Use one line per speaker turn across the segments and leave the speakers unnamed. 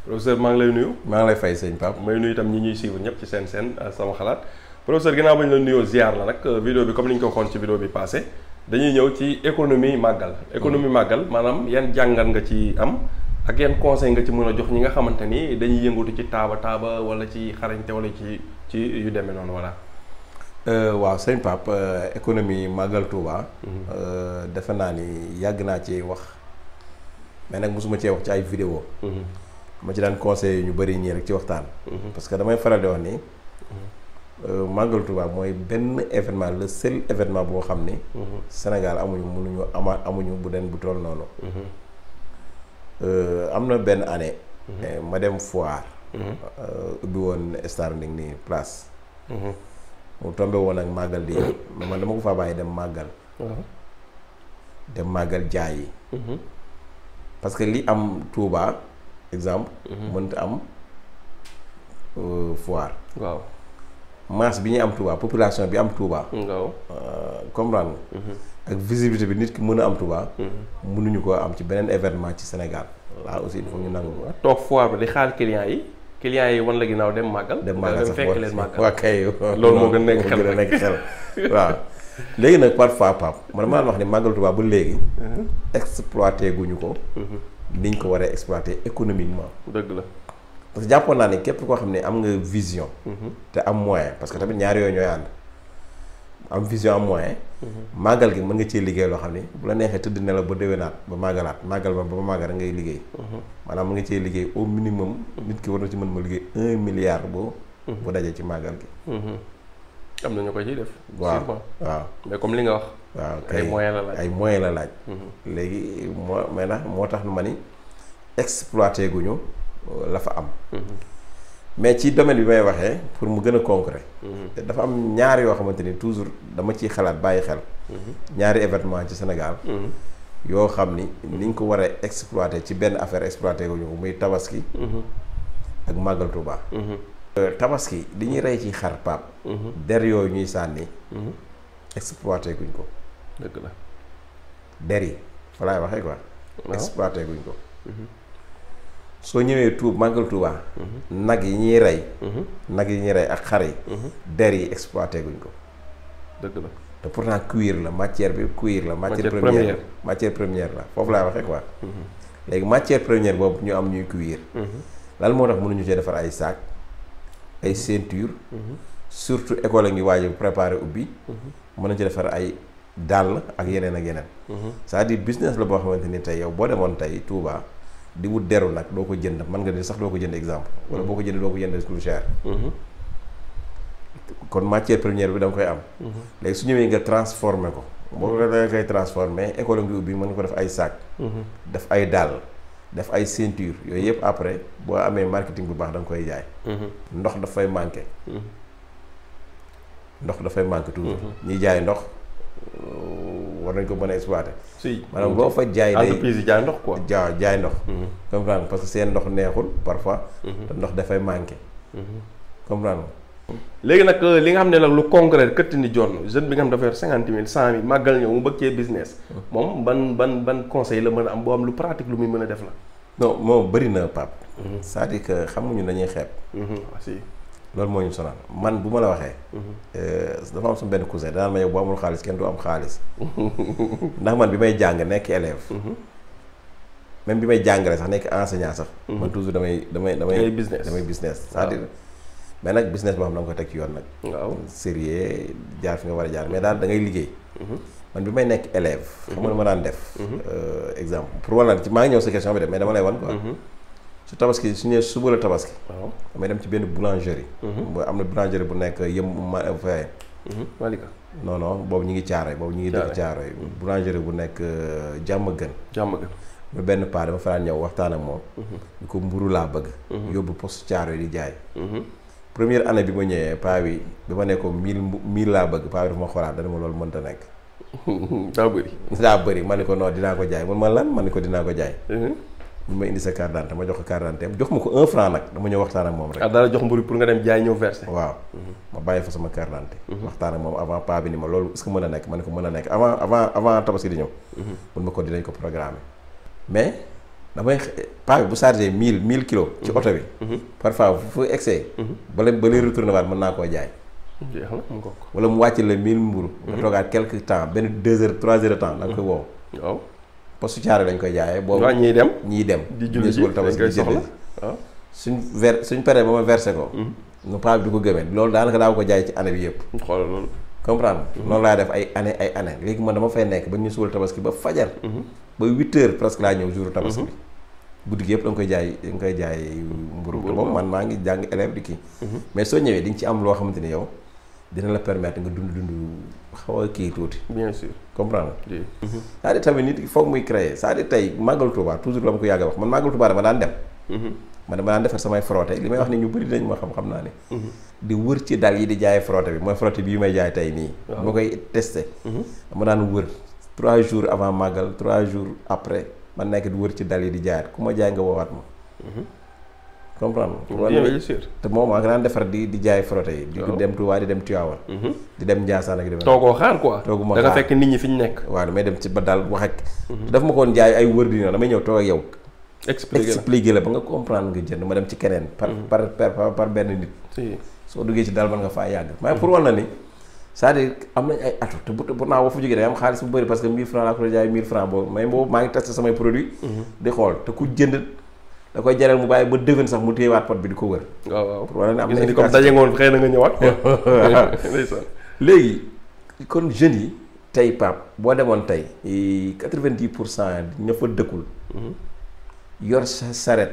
professeur maa ngi lay nuyu.
maa ngi lay fay sëñ Pape.
may nuyu itam ñi ñuy suivre ñëpp ci seen sama xalaat professeur ginnaaw ba ñu la nuyoo ziar la nag vidéo bi comme ni ñu ko waxoon ci vidéo bi passé dañuy ñëw ci économie màggal. économie màggal maanaam yan jàngat nga ci am ak yan conseil nga ci mën a jox ñi nga xamante ni dañuy yëngatu ci taaba wala ci xarañte wala ci yu demee noonu voilà.
waaw sëñ Pape économie màggal Touba. defe naa ni yàgg naa ci wax mais nag mosuma cee wax ci ay vidéo ma ci daan conseillé ñu bëri ñii rek ci waxtaan. parce que damay faral di wax ni. màggal Touba mooy benn événement le seul événement boo xam ni. Sénégal amuñu bu den bu toll noonu. am na benn année. ma dem foire. ubbi woon standing ni place. mu tombé woon ak màggal di mais man dama ko faa bàyyi dem màggal jaay yi. parce que li am Touba exemple. mënta am foire.
waaw
masse bi ñuy am Touba population bi am Touba.
waaw
comprendre nga. ak visibilité bi nit ki mën a am Touba. mënuñu koo am ci beneen événement ci Sénégal. là aussi il faut ñu nangu ko.
toog foire ba di xaar clients yi wan la ginnaaw dem màggal.
dem màggal sax
fekk leen màggal.
waa kay
loolu moo gën a nekk xel
waaw. léegi nag parfois Pape man maa wax ni màggal Touba ba léegi. exploité guñu ko. niñ ko waree exploité économiquement.
dëgg la.
parce que jàppoon naa ni képp koo xam ne am nga vision. te am moyen parce que tamit ñaari yooyu ñooy ànd. am vision am moyen. màggal gi mën nga cee liggéey loo xam ne bu la neexee tëdd ne la ba déwénaat ba màggalaat màggal ba màggal rek ngay liggéey. maanaam mën nga cee liggéey au minimum nit ki war na ci mën ma liggéey 1 milliard bu dajee ci màggal gi.
am na ñu ko ciy def.
waaw waaw
mais comme li nga wax.
waaw
ay moyens la laaj
ay moyens la laaj. léegi moo tax ma ni exploité guñu la fa am. mais ci domaine bi may waxee pour mu gën a concret. dafa am ñaari yoo xamante ni toujours dama ciy xalaat bàyyi xel. ñaari événement ci Sénégal. yoo xam ni niñ ko war a exploité ci benn affaire exploité guñu ko muy tabaski. ak màggal Touba. tabaski li ñuy rey ci xar Pape. der yooyu ñuy sànni. exploité guñ ko.
dëgg la.
der yi fa laay waxee quoi. exploité guñ ko. soo ñëwee màggal Touba. nag yi ñuy rey. nag yi ñuy rey ak xar yi. der yi exploité guñ ko.
dëgg la
te pourtant cuir la matière bi cuir la. matière première la foofu laay waxee quoi. léegi matière première boobu ñu am ñuy cuir. lan moo tax mënuñu cee defar ay sac ay ceinture. surtout école a ngi waaj a préparé ubbi. mën nañu ci defar ay dàll ak yeneen ak yeneen. c'est-à-dire business la boo xamante ni tey yow boo demoon tey Touba. di wut deru nag doo ko jënd mën nga ni sax doo ko jënd exemple wala boo ko jënd doo ko jënd lu cher. kon matière première bi da nga koy am. léegi su ñëwee nga transformé ko boo ko da koy transformé école ngi ubbi mën nga ko def ay sac. def ay dàll def ay ceinture yooyu yëpp après boo amee marketing bu baax da nga koy jaay. ndox dafay manqué. ndox dafay manqué toujours. ñiy jaay ndox war nañ ko mën a exploiter.
si
maanaam loo fa jaay day
entreprise yi jaay ndox quoi.
jaay ndox. comprendre parce que seen ndox neexul parfois. te ndox dafay manqué. comprendre
léegi nag li nga xam ne nag lu concret këtt ni jonn jeune bi nga xam dafa yor 50 000 100 000 màggal ñëw mu bëgg cee business. moom ban conseil la mën a am boo am lu pratique lu muy mën a def la.
non moom bëri na Pape. c'est-à-dire que xamuñu dañuy xeeb.
si
loolu moo ñu sonal man bu ma la waxee. dafa am sama benn cousin danaan ma yow boo amul xaalis kenn du am xaalis. ndax man bi may jàng nekk élève. même bi may jàngale sax nekk enseignant sax. man toujours damay business c'est-à-dire mais nag business boo xam ne da nga ko teg ci yoon nag.
waaw
sérieux jaar fi nga war a jaar mais daal da ngay liggéey. man bi may nekk élève. xam nga ma daan def. exemple pour wala ci maa ngi ñëw sa question bi de mais dama lay wan quoi. su tabaski su ñëwee suba la tabaski. waaw damay dem ci benn boulangerie. am na boulangerie bu nekk fee.
Malika.
non boobu ñu ngi Caaroy boobu ñu ngi dëkk Caaroy. boulangerie bu nekk Diamaguène. ba benn paa dama fa daan ñëw waxtaan ak moom. ñu ko mburu laa bëgg. yóbbu poste Caaroy di jaay. première année bi ma ñëwee paa bi ma ne ko 1000 laa bëgg paa bi dafa ma xoolaat dana ma loolu mënta nekk. daa bëri ma ne ko non dinaa ko jaay man ma lan ma ne ko dinaa ko jaay. mun ma indi sa carte d'identité ma jox ko carte d'identité jox ma ko 1 franc nag dama ñëw waxtaan ak moom rek.
dala jox mburu pour nga dem jaay ñëw versé.
waaw ma bàyyi fa sama carte d'identité. waxtaan ak moom avant paa bi ni ma loolu est-ce que mën a nekk ma ne ko mën a nekk avant tabaski di ñëw. mun ma ko dinañ ko programmer mais damay paa bi bu chargé 1000 kilos. ci oto bi. parfois fu excès. ba lay retourné waat mën naa koo jaay.
jeex na mu ko.
wala mu wàcc la 1000 mburu nga toogaat quelque temps benn 2 heures 3 heures de temps da nga koy woo.
waaw.
poste caare lañ koy jaayee. boobu
waaw ñiy dem.
di julli ji dañ koy soxla waaw. suñ paree ba ma versé ko. nu paa bi du ko gëmee loolu daanaka daaw ko jaay ci année bi yëpp.
xoolal loolu.
comprendre noonu laa def ay année léegi man dama fay nekk ba ñu suul tabaski ba fajar. ba 8 heures presque laa ñëw jour tabaski bi. guddi gi yëpp da nga koy jaay mburu boobu man maa ngi jàng élève di kii. mais soo ñëwee di nga ci am loo xamante ni yow dina la permettre nga dund xaw a kii tuuti.
bien sûr
comprendre c'est-à-dire tamit nit foog muy créer c'est-à-dire tey màggal Touba toujours la ma ko yàgg a wax man màggal Touba dama daan dem. man dama daan defar samay frotté li may wax ni ñu bëri dañ ma xam naa ne. di wër ci dal yi di jaay frotté bi mooy frotté bii may jaay tey nii. ma koy testé. dama daan wër 3 jours avant màggal 3 jours après man nekk di wër ci dal yi di jaayaat ku ma jaay nga woowaat ma. comprendre
bien sûr.
te moom maa ngi daan defar di jaay frotté yi. di dem Touba di dem Tivaouane. di dem Ndiassane ak di dem.
toogoo xaar quoi.
tooguma
xaar da nga fekk nit ñi fi ñu nekk.
waaw damay dem ci ba daal wax ak. daf ma koon jaay ay wër di ñëw damay ñëw toog ak yow. expliquer la ba nga comprendre nga jënd ma dem ci keneen. par benn nit. soo duggee ci daal mën nga faa yàgg. mais pour wàll na ni c'est-à-dire am nañ ay atu te bu naa boo fa jógee day am xaalis bu bëri parce que 1000 francs laa ko jaay 1000 francs boobu mais boobu maa ngi testé samay produit di xool te ku jënd da koy jaral mu bàyyi ba déwén sax mu téyewaat pot bi di ko wër. waaw pour wàll ne am na
comme daje ngoon xëy na nga ñëwaat quoi.
léegi kon jeunes yi tey Pape boo demoon tey 90% ña fa dëkkul. yor sa saret.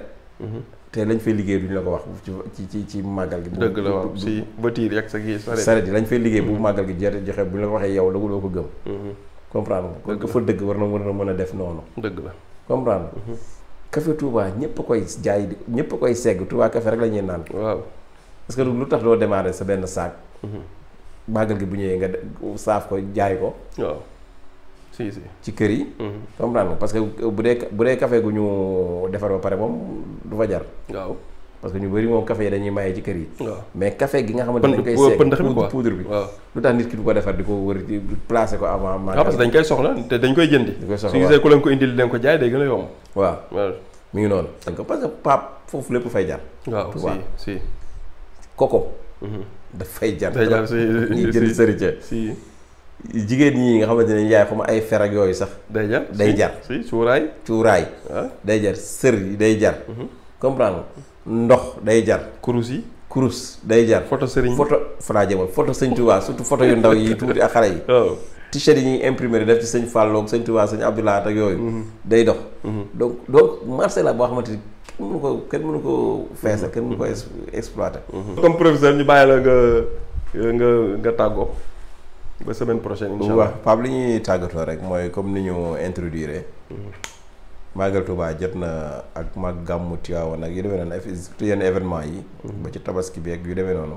te lañ fay liggéey duñu la ko wax ci màggal gi.
dëgg la waaw si voiture yak sa kii
saret yi lañ fay liggéey bu màggal gi joxe bu ñu la ko waxee yow daguloo ko gëm. comprendre nga kon fa dëgg war na mën a def noonu.
dëgg la
comprendre nga. café Touba ñëpp a koy jaay ñëpp a koy segg Touba café rek la ñuy naan.
waaw parce
que lu tax doo démarrer sa benn saak. màggal gi bu ñëwee nga saaf ko jaay ko.
waaw si
ci kër yi. comprendre nga parce que bu dee café gu ñu defar ba pare moom du fa jar.
waaw
parce que ñu bëri moom café yi dañuy maye ci kër yi.
waaw
mais café gi nga xamante ne dañ koy segg poudre bi. waaw lu tax nit ki du ko defar di ko wër di placer ko avant.
waaw parce que dañ koy soxla te dañ koy jëndi.
dañ koy soxla
su gisee ku leen ko indil leen ko jaay day gën a yomb.
waaw mi ngi noonu. parce que Pape foofu lépp fay jar.
waaw si
koko. daf fay jar.
day jar si
ñuy jënd sërite.
si
jigéen ñi nga xamante ne yaay xama ay fer ak yooyu sax.
day jar
day jar.
si cuuraay.
day jar sër yi day jar. comprendre ndox day jar. kurus day jar.
photo sëriñ
falaa jëmal photo sëñ Touba surtout photo yu ndaw yi tuuti ak xale yi. t-shirt yi ñuy imprimer def ci sëñ Fallou ak sëñ Touba sëñ Abdoulaye ak yooyu. day dox. donc marché la boo xamante ni kenn mënu ko feesal kenn mënu ko exploiter.
comme professeur ñu bàyyi la nga tàggoo ba semaine prochaine incha allah.
waaw Pape li ñuy tàggatoo rek mooy comme ni ñu introduire. Màggal Touba jot na ak mag gàmmu Tiwaawan ak yu demee noonu surtout yenn événement yi. ba ci tabaski bi ak yu demee noonu.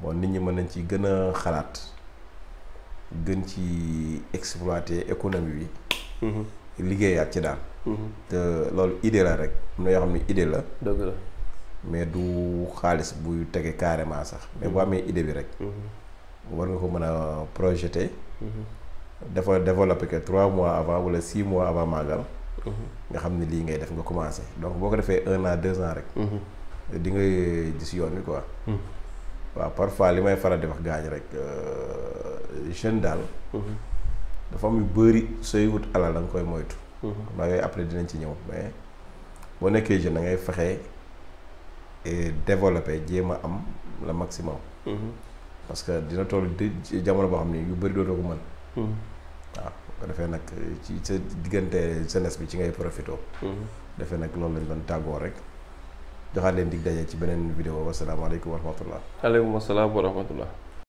bon nit ñi mën nañ ci gën a xalaat gën ci exploiter économie bi. liggéeyaat ci daal. te loolu idée la rek am na yoo xam ne idée la.
dëgg la
mais du xaalis buy tege carrément sax. mais bu amee idée bi rek. war nga ko mën a projeter. dafa développer que 3 mois avant wala 6 mois avant màggal. nga xam ne lii ngay def nga commencé donc boo ko defee 1 an 2 ans rek. di nga gis yoon wi quoi. waaw parfois li may faral di wax gaañ rek jeune daal. dafa am yu bëri sooy wut alal da nga koy moytu. xam yooyu après dinañ ci ñëw mais boo nekkee jeune da ngay fexe développer jéem a am le maximum. parce que dina toll di jamono boo xam ne yu bëri dootoo ko mën. waaw ko defee nag ci sa diggante jeunesse bi ci ngay profité. defee nag loolu lañ doon tàggoo rek joxaat leen dig daje ci beneen vidéo wasalaamaaleykum wa rahmatullah.
aleykum asalaam wa rahmatullah.